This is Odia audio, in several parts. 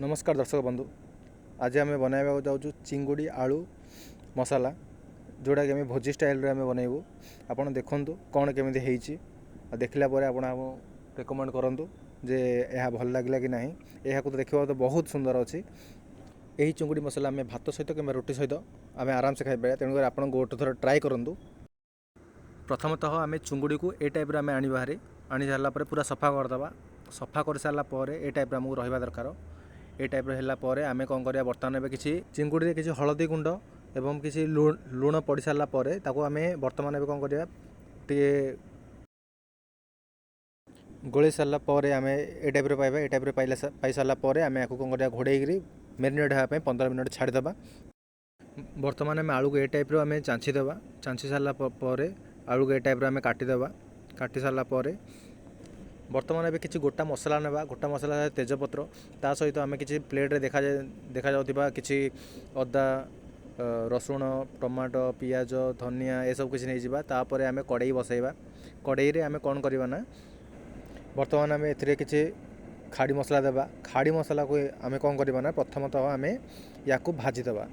ନମସ୍କାର ଦର୍ଶକ ବନ୍ଧୁ, ଆଜି ଆମେ ବନାଇବାକୁ ଯାଉଛୁ ଚିଙ୍ଗୁଡ଼ି ଆଳୁ ମସଲା, ଯେଉଁଟାକି ଆମେ ଭୋଜି ଷ୍ଟାଇଲ୍ରେ ଆମେ ବନାଇବୁ। ଆପଣ ଦେଖନ୍ତୁ କ'ଣ କେମିତି ହେଇଛି, ଆଉ ଦେଖିଲା ପରେ ଆପଣ ଆମକୁ ରେକମେଣ୍ଡ କରନ୍ତୁ ଯେ ଏହା ଭଲ ଲାଗିଲା କି ନାହିଁ। ଏହାକୁ ତ ଦେଖିବାକୁ ତ ବହୁତ ସୁନ୍ଦର ଅଛି। ଏହି ଚିଙ୍ଗୁଡ଼ି ମସଲା ଆମେ ଭାତ ସହିତ କିମ୍ବା ରୁଟି ସହିତ ଆମେ ଆରାମସେ ଖାଇପାରିବା। ତେଣୁକରି ଆପଣ ଗୋଟେ ଥର ଟ୍ରାଏ କରନ୍ତୁ। ପ୍ରଥମତଃ ଆମେ ଚୁଙ୍ଗୁଡ଼ିକୁ ଏ ଟାଇପ୍ର ଆମେ ଆଣିବା ଭାରି। ଆଣି ସାରିଲା ପରେ ପୁରା ସଫା କରିଦେବା। ସଫା କରିସାରିଲା ପରେ ଏ ଟାଇପ୍ର ଆମକୁ ରହିବା ଦରକାର। ଏ ଟାଇପ୍ର ହେଲା ପରେ ଆମେ କ'ଣ କରିବା? ବର୍ତ୍ତମାନ ଏବେ କିଛି ଚିଙ୍ଗୁଡ଼ିରେ କିଛି ହଳଦୀ ଗୁଣ୍ଡ ଏବଂ କିଛି ଲୁଣ ପଡ଼ି ସାରିଲା ପରେ ତାକୁ ଆମେ ବର୍ତ୍ତମାନ ଏବେ କ'ଣ କରିବା? ଟିକେ ଗୋଳେଇ ସାରିଲା ପରେ ଆମେ ଏ ଟାଇପ୍ର ପାଇବା। ଏ ଟାଇପ୍ର ପାଇସାରିଲା ପରେ ଆମେ ୟାକୁ କ'ଣ କରିବା? ଘୋଡ଼େଇକିରି ମ୍ୟାରିନେଟ୍ ହେବା ପାଇଁ 15 ମିନିଟ୍ ଛାଡ଼ିଦେବା। ବର୍ତ୍ତମାନ ଆମେ ଆଳୁକୁ ଏ ଟାଇପ୍ର ଆମେ ଚାଞ୍ଚି ଦେବା। ଚାଞ୍ଚି ସାରିଲା ପରେ ଆଳୁକୁ ଏ ଟାଇପ୍ର ଆମେ କାଟିଦେବା। କାଟି ସାରିଲା ପରେ ବର୍ତ୍ତମାନ ଏବେ କିଛି ଗୋଟା ମସଲା ନେବା। ଗୋଟା ମସଲା ତେଜପତ୍ର, ତା ସହିତ ଆମେ କିଛି ପ୍ଲେଟ୍ରେ ଦେଖାଯାଉଥିବା କିଛି ଅଦା, ରସୁଣ, ଟମାଟୋ, ପିଆଜ, ଧନିଆ ଏସବୁ କିଛି ନେଇଯିବା। ତାପରେ ଆମେ କଡ଼େଇ ବସାଇବା। କଡ଼େଇରେ ଆମେ କ'ଣ କରିବା ନା, ବର୍ତ୍ତମାନ ଆମେ ଏଥିରେ କିଛି ଖାଡ଼ି ମସଲା ଦେବା। ଖାଡ଼ି ମସଲାକୁ ଆମେ କ'ଣ କରିବା ନା, ପ୍ରଥମତଃ ଆମେ ୟାକୁ ଭାଜିଦେବା।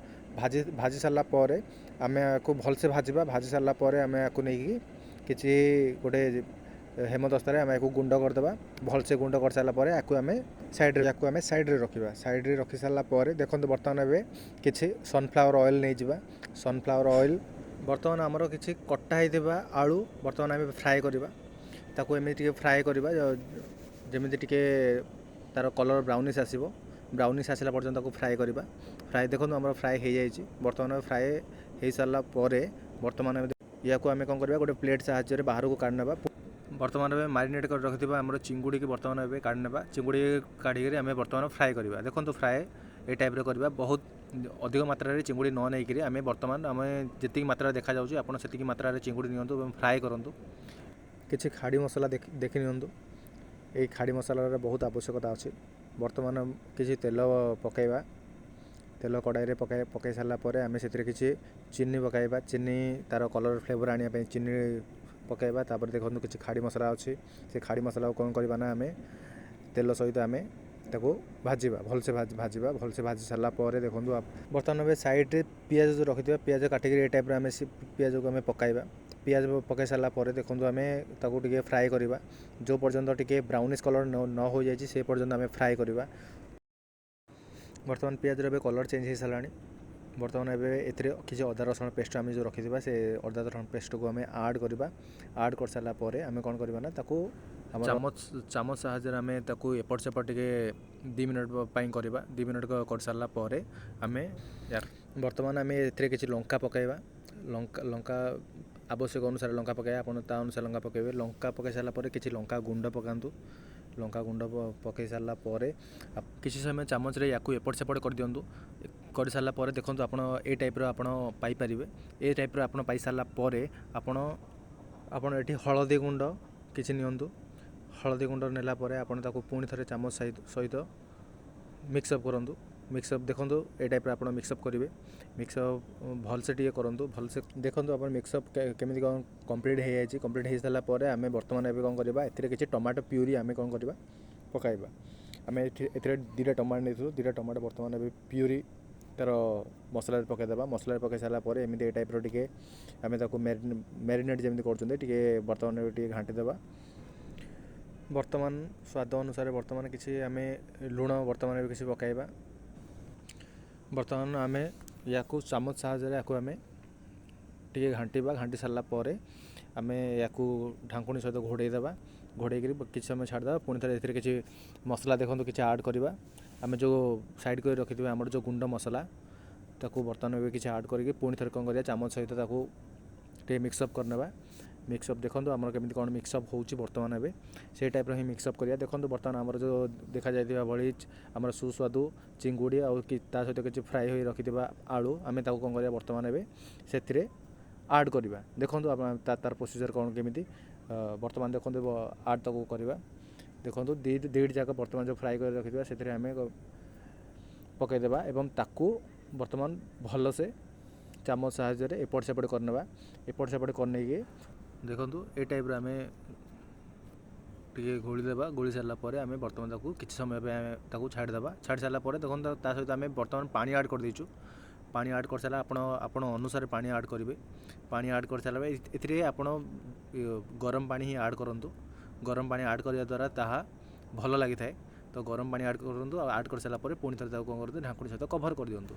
ଭାଜି ସାରିଲା ପରେ ଆମେ ୟାକୁ ଭଲସେ ଭାଜିବା। ଭାଜି ସାରିଲା ପରେ ଆମେ ୟାକୁ ନେଇକି କିଛି ଗୋଟେ ହେମଦସ୍ତାରେ ଆମେ ୟାକୁ ଗୁଣ୍ଡ କରିଦେବା। ଭଲସେ ଗୁଣ୍ଡ କରିସାରିଲା ପରେ ୟାକୁ ଆମେ ସାଇଡ଼୍ରେ ରଖିବା। ସାଇଡ଼୍ରେ ରଖି ସାରିଲା ପରେ ଦେଖନ୍ତୁ, ବର୍ତ୍ତମାନ ଏବେ କିଛି ସନଫ୍ଲାୱାର ଅଏଲ୍ ନେଇଯିବା। ସନଫ୍ଲାୱାର ଅଏଲ୍, ବର୍ତ୍ତମାନ ଆମର କିଛି କଟା ହେଇଥିବା ଆଳୁ ବର୍ତ୍ତମାନ ଆମେ ଫ୍ରାଏ କରିବା। ତାକୁ ଏମିତି ଟିକେ ଫ୍ରାଏ କରିବା, ଯେମିତି ଟିକେ ତା'ର କଲର୍ ବ୍ରାଉନିସ୍ ଆସିବ। ବ୍ରାଉନିସ୍ ଆସିଲା ପର୍ଯ୍ୟନ୍ତ ତାକୁ ଫ୍ରାଏ କରିବା। ଫ୍ରାଏ ଦେଖନ୍ତୁ, ଆମର ଫ୍ରାଏ ହେଇଯାଇଛି। ବର୍ତ୍ତମାନ ଫ୍ରାଏ ହେଇସାରିଲା ପରେ ବର୍ତ୍ତମାନ ଆମେ ୟାକୁ ଆମେ କ'ଣ କରିବା? ଗୋଟେ ପ୍ଲେଟ୍ ସାହାଯ୍ୟରେ ବାହାରକୁ କାଢ଼ି ନେବା। ବର୍ତ୍ତମାନ ଏବେ ମାରିନେଟ୍ କରି ରଖିଥିବା ଆମର ଚିଙ୍ଗୁଡ଼ିକି ବର୍ତ୍ତମାନ ଏବେ କାଢ଼ି ନେବା। ଚିଙ୍ଗୁଡ଼ି କାଢ଼ିକିରି ଆମେ ବର୍ତ୍ତମାନ ଫ୍ରାଏ କରିବା। ଦେଖନ୍ତୁ, ଫ୍ରାଏ ଏ ଟାଇପ୍ର କରିବା। ବହୁତ ଅଧିକ ମାତ୍ରାରେ ଚିଙ୍ଗୁଡ଼ି ନ ନେଇକରି ଆମେ ବର୍ତ୍ତମାନ ଆମେ ଯେତିକି ମାତ୍ରାରେ ଦେଖାଯାଉଛି, ଆପଣ ସେତିକି ମାତ୍ରାରେ ଚିଙ୍ଗୁଡ଼ି ନିଅନ୍ତୁ ଏବଂ ଫ୍ରାଏ କରନ୍ତୁ। କିଛି ଖାଡ଼ି ମସଲା ଦେଖି ନିଅନ୍ତୁ। ଏଇ ଖାଡ଼ି ମସଲାର ବହୁତ ଆବଶ୍ୟକତା ଅଛି। ବର୍ତ୍ତମାନ କିଛି ତେଲ ପକାଇବା। ତେଲ କଡ଼ାଇରେ ପକାଇ ସାରିଲା ପରେ ଆମେ ସେଥିରେ କିଛି ଚିନି ପକାଇବା। ଚିନି ତା'ର କଲର୍ ଫ୍ଲେଭର୍ ଆଣିବା ପାଇଁ ଚିନି ପକାଇବା। ତାପରେ ଦେଖନ୍ତୁ, କିଛି ଖାଡ଼ି ମସଲା ଅଛି। ସେ ଖାଡ଼ି ମସଲାକୁ କ'ଣ କରିବା ନା, ଆମେ ତେଲ ସହିତ ଆମେ ତାକୁ ଭାଜିବା, ଭଲସେ ଭାଜିବା। ଭଲସେ ଭାଜି ସାରିଲା ପରେ ଦେଖନ୍ତୁ, ବର୍ତ୍ତମାନ ଏବେ ସାଇଡ଼୍ରେ ପିଆଜ ଯେଉଁ ରଖିଥିବା, ପିଆଜ କାଟିକିରି ଏ ଟାଇପ୍ର ଆମେ ସେ ପିଆଜକୁ ଆମେ ପକାଇବା। ପିଆଜ ପକାଇ ସାରିଲା ପରେ ଦେଖନ୍ତୁ, ଆମେ ତାକୁ ଟିକେ ଫ୍ରାଏ କରିବା। ଯେଉଁ ପର୍ଯ୍ୟନ୍ତ ଟିକେ ବ୍ରାଉନିସ୍ କଲର୍ ନ ହୋଇଯାଇଛି, ସେ ପର୍ଯ୍ୟନ୍ତ ଆମେ ଫ୍ରାଏ କରିବା। ବର୍ତ୍ତମାନ ପିଆଜର ଏବେ କଲର୍ ଚେଞ୍ଜ ହେଇସାରିଲାଣି। ବର୍ତ୍ତମାନ ଏବେ ଏଥିରେ କିଛି ଅଦା ରସୁଣ ପେଷ୍ଟ ଆମେ ଯେଉଁ ରଖିଥିବା, ସେ ଅଦା ରସୁଣ ପେଷ୍ଟକୁ ଆମେ ଆଡ଼୍ କରିବା। ଆଡ଼୍ କରିସାରିଲା ପରେ ଆମେ କ'ଣ କରିବା ନା, ତାକୁ ଚାମଚ ଚାମଚ ସାହାଯ୍ୟରେ ଆମେ ତାକୁ ଏପଟ ସେପଟ ଟିକେ 2 ମିନିଟ୍ ପାଇଁ କରିବା। 2 ମିନିଟ୍ କରିସାରିଲା ପରେ ଆମେ ବର୍ତ୍ତମାନ ଆମେ ଏଥିରେ କିଛି ଲଙ୍କା ପକାଇବା। ଲଙ୍କା ଲଙ୍କା ଆବଶ୍ୟକ ଅନୁସାରେ ଲଙ୍କା ପକାଇବା। ଆପଣ ତା ଅନୁସାରେ ଲଙ୍କା ପକାଇବେ। ଲଙ୍କା ପକାଇ ସାରିଲା ପରେ କିଛି ଲଙ୍କା ଗୁଣ୍ଡ ପକାନ୍ତୁ। ଲଙ୍କା ଗୁଣ୍ଡ ପକାଇ ସାରିଲା ପରେ କିଛି ସମୟ ଚାମଚରେ ୟାକୁ ଏପଟ ସେପଟ କରିଦିଅନ୍ତୁ। କରିସାରିଲା ପରେ ଦେଖନ୍ତୁ, ଆପଣ ଏ ଟାଇପ୍ର ଆପଣ ପାଇପାରିବେ। ଏ ଟାଇପ୍ର ଆପଣ ପାଇସାରିଲା ପରେ ଆପଣ ଆପଣ ଏଠି ହଳଦୀ ଗୁଣ୍ଡ କିଛି ନିଅନ୍ତୁ। ହଳଦୀ ଗୁଣ୍ଡ ନେଲା ପରେ ଆପଣ ତାକୁ ପୁଣି ଥରେ ଚାମଚ ସହିତ ମିକ୍ସଅପ୍ କରନ୍ତୁ। ମିକ୍ସଅପ୍ ଦେଖନ୍ତୁ, ଏ ଟାଇପ୍ର ଆପଣ ମିକ୍ସଅପ୍ କରିବେ। ମିକ୍ସଅପ୍ ଭଲସେ ଟିକେ କରନ୍ତୁ, ଭଲସେ। ଦେଖନ୍ତୁ, ଆପଣ ମିକ୍ସଅପ୍ କେମିତି କ'ଣ କମ୍ପ୍ଲିଟ୍ ହେଇଯାଇଛି। କମ୍ପ୍ଲିଟ୍ ହେଇସାରିଲା ପରେ ଆମେ ବର୍ତ୍ତମାନ ଏବେ କ'ଣ କରିବା? ଏଥିରେ କିଛି ଟମାଟୋ ପ୍ୟୁରି ଆମେ କ'ଣ କରିବା? ପକାଇବା। ଆମେ ଏଠି ଏଥିରେ 2ଟା ଟମାଟୋ ନେଇଥିଲୁ। 2ଟା ଟମାଟୋ ବର୍ତ୍ତମାନ ଏବେ ପ୍ୟୁରି ତା'ର ମସଲାରେ ପକାଇଦେବା। ମସଲାରେ ପକାଇ ସାରିଲା ପରେ ଏମିତି ଏ ଟାଇପ୍ର ଟିକେ ଆମେ ତାକୁ ମ୍ୟାରିନେଟ୍ ଯେମିତି କରୁଛନ୍ତି, ଟିକେ ବର୍ତ୍ତମାନ ଏବେ ଟିକେ ଘାଣ୍ଟି ଦେବା। ବର୍ତ୍ତମାନ ସ୍ୱାଦ ଅନୁସାରେ ବର୍ତ୍ତମାନ କିଛି ଆମେ ଲୁଣ ବର୍ତ୍ତମାନ ଏବେ କିଛି ପକାଇବା। ବର୍ତ୍ତମାନ ଆମେ ୟାକୁ ଚାମଚ ସାହାଯ୍ୟରେ ୟାକୁ ଆମେ ଟିକେ ଘାଣ୍ଟିବା। ଘାଣ୍ଟି ସାରିଲା ପରେ ଆମେ ୟାକୁ ଢାଙ୍କୁଣୀ ସହିତ ଘୋଡ଼େଇ ଦେବା। ଘୋଡ଼େଇକିରି କିଛି ସମୟ ଛାଡ଼ିଦେବା। ପୁଣି ଥରେ ଏଥିରେ କିଛି ମସଲା ଦେଖନ୍ତୁ, କିଛି ଆଡ଼୍ କରିବା। ଆମେ ଯେଉଁ ସାଇଡ଼୍ କରି ରଖିଥିବା ଆମର ଯେଉଁ ଗୁଣ୍ଡ ମସଲା, ତାକୁ ବର୍ତ୍ତମାନ ଏବେ କିଛି ଆଡ଼୍ କରିକି ପୁଣି ଥରେ କ'ଣ କରିବା? ଚାମଚ ସହିତ ତାକୁ ଟିକେ ମିକ୍ସଅପ୍ କରିନେବା। ମିକ୍ସଅପ୍ ଦେଖନ୍ତୁ, ଆମର କେମିତି କ'ଣ ମିକ୍ସଅପ୍ ହେଉଛି। ବର୍ତ୍ତମାନ ଏବେ ସେଇ ଟାଇପ୍ର ହିଁ ମିକ୍ସଅପ୍ କରିବା। ଦେଖନ୍ତୁ, ବର୍ତ୍ତମାନ ଆମର ଯେଉଁ ଦେଖାଯାଇଥିବା ଭଳି ଆମର ସୁସ୍ୱାଦୁ ଚିଙ୍ଗୁଡ଼ି ଆଉ କି ତା ସହିତ କିଛି ଫ୍ରାଏ ହୋଇ ରଖିଥିବା ଆଳୁ, ଆମେ ତାକୁ କ'ଣ କରିବା? ବର୍ତ୍ତମାନ ଏବେ ସେଥିରେ ଆଡ଼୍ କରିବା। ଦେଖନ୍ତୁ ଆପଣ, ତା'ର ପ୍ରୋସିଜର୍ କ'ଣ କେମିତି। ବର୍ତ୍ତମାନ ଦେଖନ୍ତୁ, ଆଡ଼୍ ତାକୁ କରିବା। ଦେଖନ୍ତୁ, ଦୁଇଟି ଯାକ ବର୍ତ୍ତମାନ ଯେଉଁ ଫ୍ରାଏ କରି ରଖିଥିବା, ସେଥିରେ ଆମେ ପକାଇଦେବା ଏବଂ ତାକୁ ବର୍ତ୍ତମାନ ଭଲସେ ଚାମଚ ସାହାଯ୍ୟରେ ଏପଟ ସେପଟ କରିନେବା। ଏପଟ ସେପଟ କରିନେଇକି ଦେଖନ୍ତୁ, ଏ ଟାଇପ୍ର ଆମେ ଟିକେ ଘୋଳି ଦେବା। ଗୋଳି ସାରିଲା ପରେ ଆମେ ବର୍ତ୍ତମାନ ତାକୁ କିଛି ସମୟ ପାଇଁ ଆମେ ତାକୁ ଛାଡ଼ିଦେବା। ଛାଡ଼ି ସାରିଲା ପରେ ଦେଖନ୍ତୁ, ତା ସହିତ ଆମେ ବର୍ତ୍ତମାନ ପାଣି ଆଡ଼୍ କରିଦେଇଛୁ। ପାଣି ଆଡ଼୍ କରିସାରିଲା ଆପଣ ଆପଣ ଅନୁସାରେ ପାଣି ଆଡ଼୍ କରିବେ। ପାଣି ଆଡ଼୍ କରିସାରିଲା ପରେ ଏଥିରେ ଆପଣ ଗରମ ପାଣି ହିଁ ଆଡ଼୍ କରନ୍ତୁ। ଗରମ ପାଣି ଆଡ଼୍ କରିବା ଦ୍ୱାରା ତାହା ଭଲ ଲାଗିଥାଏ। ତ ଗରମ ପାଣି ଆଡ଼୍ କରନ୍ତୁ, ଆଉ ଆଡ଼୍ କରିସାରିଲା ପରେ ପୁଣି ଥରେ ତାକୁ କ'ଣ କରନ୍ତୁ, ଢାଙ୍କୁଣୀ ସହିତ କଭର୍ କରିଦିଅନ୍ତୁ।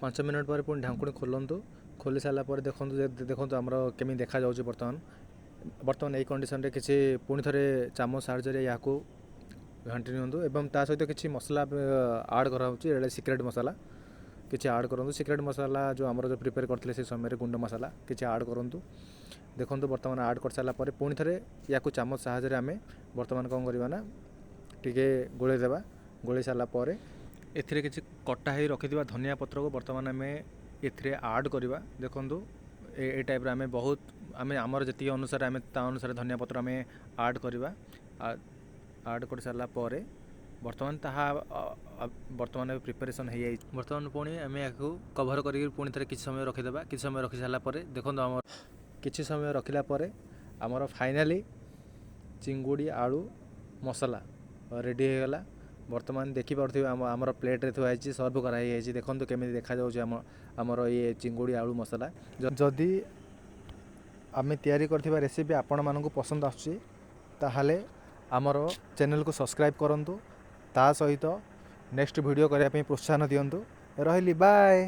5 ମିନିଟ୍ ପରେ ପୁଣି ଢାଙ୍କୁଣୀ ଖୋଲନ୍ତୁ। ଖୋଲି ସାରିଲା ପରେ ଦେଖନ୍ତୁ, ଦେଖନ୍ତୁ ଆମର କେମିତି ଦେଖାଯାଉଛି ବର୍ତ୍ତମାନ। ବର୍ତ୍ତମାନ ଏଇ କଣ୍ଡିସନ୍ରେ କିଛି ପୁଣି ଥରେ ଚାମଚ ସାହାଯ୍ୟରେ ଏହାକୁ ଘାଣ୍ଟି ନିଅନ୍ତୁ ଏବଂ ତା ସହିତ କିଛି ମସଲା ଆଡ଼୍ କରାହେଉଛି। ଏଇଟା ସିକ୍ରେଟ୍ ମସଲା କିଛି ଆଡ଼୍ କରନ୍ତୁ। ସିକ୍ରେଟ୍ ମସଲା ଯେଉଁ ଆମର ଯେଉଁ ପ୍ରିପେୟାର କରିଥିଲେ ସେ ସମୟରେ, ଗୁଣ୍ଡ ମସଲା କିଛି ଆଡ଼୍ କରନ୍ତୁ। ଦେଖନ୍ତୁ, ବର୍ତ୍ତମାନ ଆଡ଼୍ କରିସାରିଲା ପରେ ପୁଣି ଥରେ ୟାକୁ ଚାମଚ ସାହାଯ୍ୟରେ ଆମେ ବର୍ତ୍ତମାନ କ'ଣ କରିବା ନା ଟିକେ ଗୋଳେଇ ଦେବା। ଗୋଳେଇ ସାରିଲା ପରେ ଏଥିରେ କିଛି କଟା ହେଇ ରଖିଥିବା ଧନିଆ ପତ୍ରକୁ ବର୍ତ୍ତମାନ ଆମେ ଏଥିରେ ଆଡ଼୍ କରିବା। ଦେଖନ୍ତୁ, ଏ ଟାଇପ୍ର ଆମେ ବହୁତ ଆମେ ଆମର ଯେତିକି ଅନୁସାରେ ଆମେ ତା ଅନୁସାରେ ଧନିଆ ପତ୍ର ଆମେ ଆଡ଼୍ କରିବା। ଆଡ଼୍ କରିସାରିଲା ପରେ ବର୍ତ୍ତମାନ ତାହା ବର୍ତ୍ତମାନ ଏବେ ପ୍ରିପାରେସନ୍ ହେଇଯାଇଛି। ବର୍ତ୍ତମାନ ପୁଣି ଆମେ ଏହାକୁ କଭର୍ କରିକି ପୁଣି ଥରେ କିଛି ସମୟ ରଖିଦେବା। କିଛି ସମୟ ରଖି ସାରିଲା ପରେ ଦେଖନ୍ତୁ, ଆମର କିଛି ସମୟ ରଖିଲା ପରେ ଆମର ଫାଇନାଲି ଚିଙ୍ଗୁଡ଼ି ଆଳୁ ମସଲା ରେଡ଼ି ହେଇଗଲା। ବର୍ତ୍ତମାନ ଦେଖିପାରୁଥିବେ, ଆମର ପ୍ଲେଟ୍ରେ ଥୁଆ ହେଇଛି, ସର୍ଭ କରାହେଇଯାଇଛି। ଦେଖନ୍ତୁ କେମିତି ଦେଖାଯାଉଛି ଆମର ଇଏ ଚିଙ୍ଗୁଡ଼ି ଆଳୁ ମସଲା। ଯଦି ଆମେ ତିଆରି କରିଥିବା ରେସିପି ଆପଣମାନଙ୍କୁ ପସନ୍ଦ ଆସୁଛି, ତାହେଲେ ଆମର ଚ୍ୟାନେଲକୁ ସବସ୍କ୍ରାଇବ୍ କରନ୍ତୁ, ତା ସହିତ ନେକ୍ସଟ ଭିଡ଼ିଓ କରିବା ପାଇଁ ପ୍ରୋତ୍ସାହନ ଦିଅନ୍ତୁ। ରହିଲି, ବାଏ।